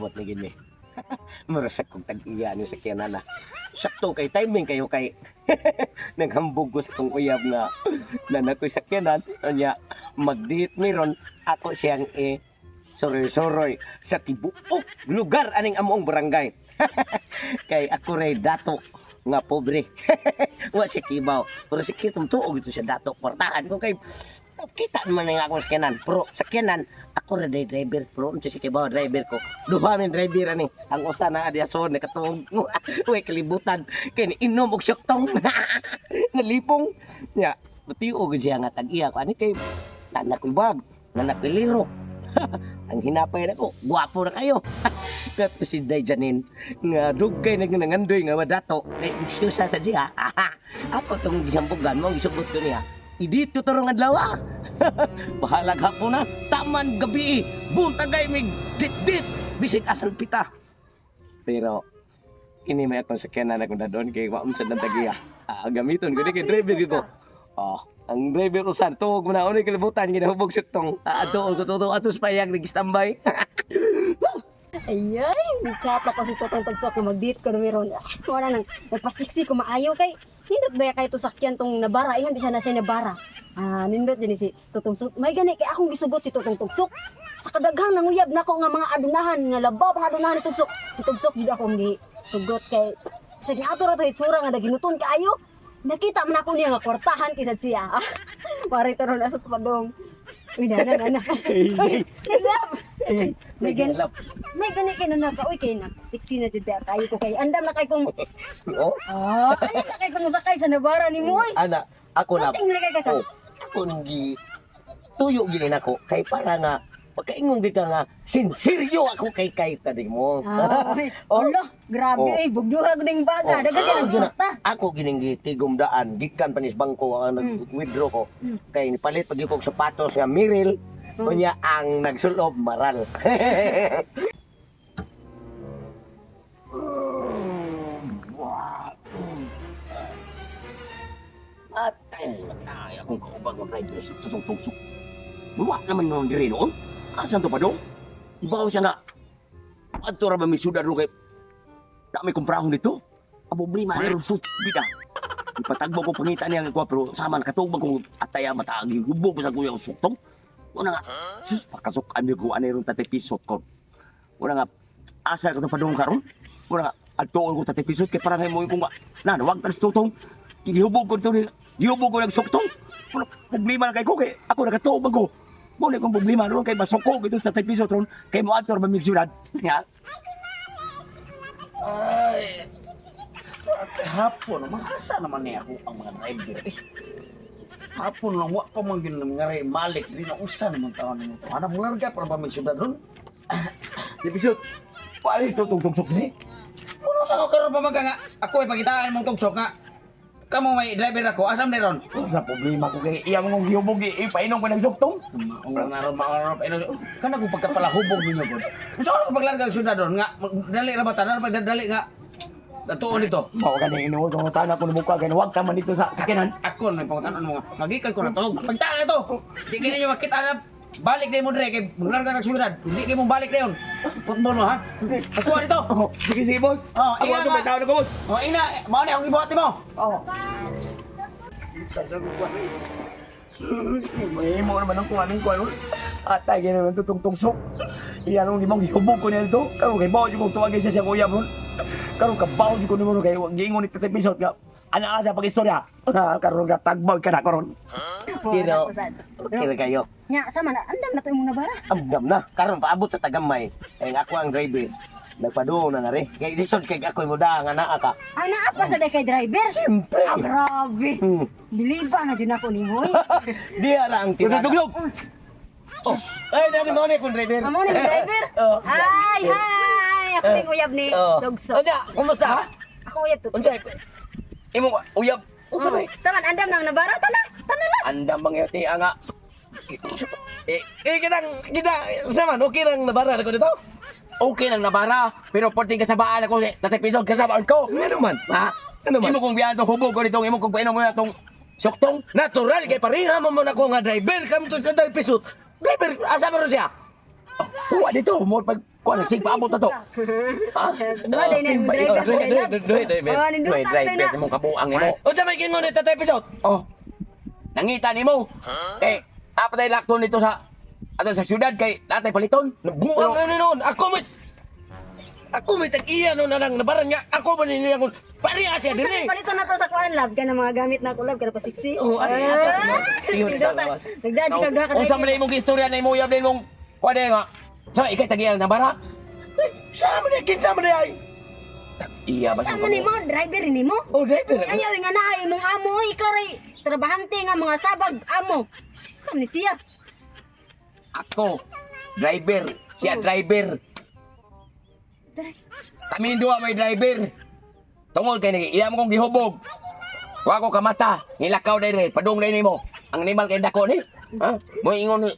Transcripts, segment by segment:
Maabot na gini. Murasak kong tag-iya ni sa na. Sakto kay timing kayo kay naghambog ko sa kong uyab nga na nakoy sakyanan. Unya, mag-date mi ron, ako siyang e soroy-soroy sa tibuok lugar aning among barangay. Kay ako ray dato nga pobre. Wa siya kibaw. Pero si kitong tuog ito siya dato. Kwartahan ko kay kita naman nga akong sakyanan. Pero sakyanan, ako ra day driver. Pero unsa si kibaw driver ko. Duha min driver ani. Ang usa na adiason nakatuog. Uy kalibutan. Kay ni inom og syoktong. Nalipong. Nya, tiog siya nga tag-iya ko ani kay nanak ko'y bag, nanak ko'y liro. Ang hinapay na ko, gwapo na kayo. Kato si Day Janine, nga dugay na nangandoy nga madato, kay excuse sa diya. Ako tong gihambugan mo, gisugot ko niya. Idito tarong adlaw ah. Bahalag hapon na, taman gabi, buntagay mig dit-dit, bisig asan pita. Pero kini may akong sakyanan akong dadon kay wa man sad nang tagiya. Ah, gamiton ko ni kay driver ko. Oh, ang driver ko san tuog mo na unay kalibutan ginahubog siktong. Ah, ato ko tuto atos payag nag-standby. Ayay, ni-chat ako si Totong Tagsok na mag-date ko na meron. Ah, wala nang, nagpasiksi ko maayo kay. Nindot ba kay to sakyan tong nabara? Ingan bisa na siya nabara. Ah, nindot din si Totong Sok. May gani kay akong gisugot si Totong Tugsok. Sa kadaghang nanguyab nako nga mga adunahan nga labaw mga adunahan ni Tugsok. Si Tugsok jud akong gisugot kay sa giato ra to hitsura nga naginuton kaayo. Nakita man ako niya nga kwartahan kay sad siya. Ah, Mari to ron asa padong. Uy, na na na. Hey, Love. hey, May gani. May gani kay na ka. Uy, kay na. Sexy na jud ba kayo ko kay andam na kay kung Oh, ah, andam na kay kung sakay sa nabara ni mo oy. ana, ako na. Ating lagay ka ka. Oh, ako nang gi tuyo gini nako kay para nga pagkaingon gid ka nga sinseryo ako kay kay kadi mo. Ah, Oh. Ala, grabe Oh. ay bugduhag ning baga. Oh. Daghan kay Ako gina- kwarta. Ako gining gitigumdaan gikan panis bangko ang nag-withdraw ko kay nipalit pag ko og sapatos nga Miril unya ang nagsulob maral. Atay, matay akong kaubang ng driver sa tutong tugsok. Buwa naman noon diri noon. Asan to pa dong? Ibaw siya nga. Adto ra ba may syudad ro kay na may kumprahon dito? Ang problema ni sus bida. Ipatagbo ko pangita niya ang kuha pero sama nakatugmang kung ataya mataagi hubog sa kuya ang suktong. Una nga, sus pakasok ani ko ani ron tatay pisot ko. Una nga, asa ka to padung karon? Una nga, adtuon ko tatay pisot kay parang mo kung na wag tas tutong. Gihubog ko dito ni gihubog ko ng suktong. Una, problema na kay ko kay ako nakatuog ko. Mo na kong problema ron kay masuko gito sa tatay pisot ron kay mo adto ra ba mig syudad. Nga. Ay, at hapon naman, asa naman niya ako ang mga driver eh. Hapon lang, wa pa man yun nga rin, malik rin, usa naman taon nimo to. Hanap mo larga para ba may syudad ron? Tatay pisot. Paano ito tugtog ni? Puno sa ko karon pa man ka nga, ako ay pagitaan mong tugsok nga. Kamo may driver ako, asam ni ron? Sa problema ko kay iya mong gihubog ipainom ko ng suktong. Maong na ron, maong na ron, kana ko pagkapalahubog ninyo god. Unsa ko paglarga ang syudad ron nga, dali ra ba tanan pagdali nga. Datuon nito. Mao gani ino ko tana ko buka gani wag ka man dito sa sakyanan. Ako na pangutan mo nga. Magikan ko na to. Pagtaan na to. Di kini nyo makita na balik na mo dire kay maglarga kag syudad. Hindi kay mo balik na yun. Putbol mo ha. Pagkuha dito. Oh, sige sige boss. Oh, Ako iya ako nga. may tao na ko boss. Oh, ina, mao na akong gibuhat nimo. Oh. Mahimo naman ang kuhanin ko ano. Atay gani naman tutong tungsok. Iya nung imong gihubog ko niya dito. Karon kay bawo jud kong tuwagin siya sa kuya mo. Karon kabaw jud ko nimo kay giingon ni Tatay Pisot nga ana sa pag-istorya. Ha, karon ka tagbaw ka na karon. Pero okay ra kayo. Nya, sama na andam na to imong nabara. Amdam na. Karon paabot sa tagamay. Kay ako ang driver. Nagpaduong na nga rin. Kay lisod kay ako'y muda nga naa ka. Ah, naa pa sa day kay driver. Siyempre. Ah, grabe. Biliba na jud ako nimo oy. Di ara ang tirada. Tutuglog. Oh, ay dali mo ni kung driver. Amo ni driver. Oh. Hi, hi. Ako ning uyab ni Oh. Tugsok. Unya, kumusta? Ako uyab to. Unsa imong uyab? Unsa Oh, may? Sama andam nang nabara tana. Tana lang. Andam bang yati nga. Eh, eh kitang kita sama okay lang nabara ko dito. Okay lang nabara, pero porting kasabaan ako Tatay Pisog kasabaan ko. Ano man? Ha? Ano man? Imo kong biyahan tong hubog ko dito, imo kong painom mo na tong suktong. Natural kay pareha mo man ako nga driver kam to sa pisot. Driver asa man ron siya? Kuha dito mo pag kuha nagsig paabot na to. Ha? Duha day na yung driver sa day na. Oh, nindutan Duha day na. driver imong kabuang nimo. Unsa may gingon ni Tatay Pisot? Oh. Nangita nimo. Kay apat ay lakton dito sa ato sa syudad kay natay paliton. Buang na noon. Ako may tag-iya noon na nang nabaran nga. Ako ba ninyo akong pareha siya Unsa diri. may paliton na to sa kuan lab ka na mga gamit na ako lab ka na pasiksi. Oo, ano yan? Sige, sa lawas. Nagdadji kag duha ka Unsa man driver. imong istorya na imong uyab nimong kuha day nga. Sa ikay tag-iya na bara. Sa man ni kinsa man ay. Iya ba Sa mo nimo driver nimo? Oh, driver. Ayaw nga na ay imong amo ikaw ray trabahante nga mga sabag amo. Sa ni siya? Ako driver, siya driver. Kami duha may driver. Tungod kay nagi iya mo kong gihubog. Wa ko kamata, nilakaw diri, padung diri nimo. Ang animal kay dako ni. Ha? Mo ingon ni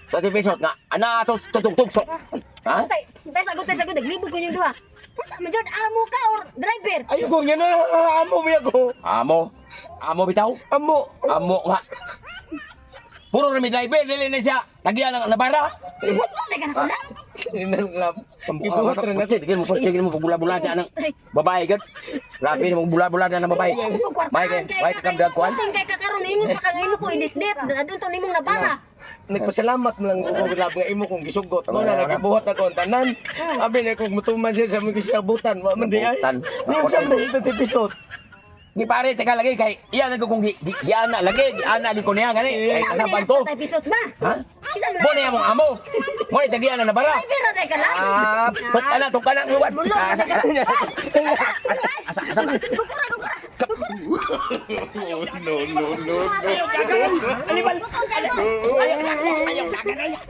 Tatay Pisot nga ana ato tutugtugsok. Ha? Tay, tay sagot tay sagot naglibog ko yung duha. Unsa man jud amo ka or driver? Ayoko nga na amo mi ako. Amo. Amo bitaw? Amo. Amo nga. Puro rami driver dili na siya. Tagiya lang nabara. Buot ka na ko lab. Inang lab. Ibuhat ra natin. Tigil mo, tigil mo pagbula-bula dyan ang babae gud. Grabe mo bula-bula na ng babae. Kung May kwartahan kay may ka kam dag kuan. kay ka karon ingon pa kang imo ko inisdet. Adto nimong nabara. Nagpasalamat man lang ko lab nga imo kong gisugot. Mo na nagibuhat ako ang tanan. Abi na kung mutuman siya sa mga gisabutan, wa man di ay. Sabutan. Unsa man ito Tatay Pisot? Di pare teka lagi kay iya na ko kung gi, gi, giana lagi giana di ko niya gani kay Isa man kasaban na ko. sa episode ba? Ha? Isa man Mo niya mong amo. Mo ni tagiya na nabara. Driver ra ka lang. Ah, tuk ana tuk ana luwan. Mulong Ah, Asa asa asa. Gukura gukura. Ayaw gagan. Animal. Ayaw ayaw gagan. Ayaw.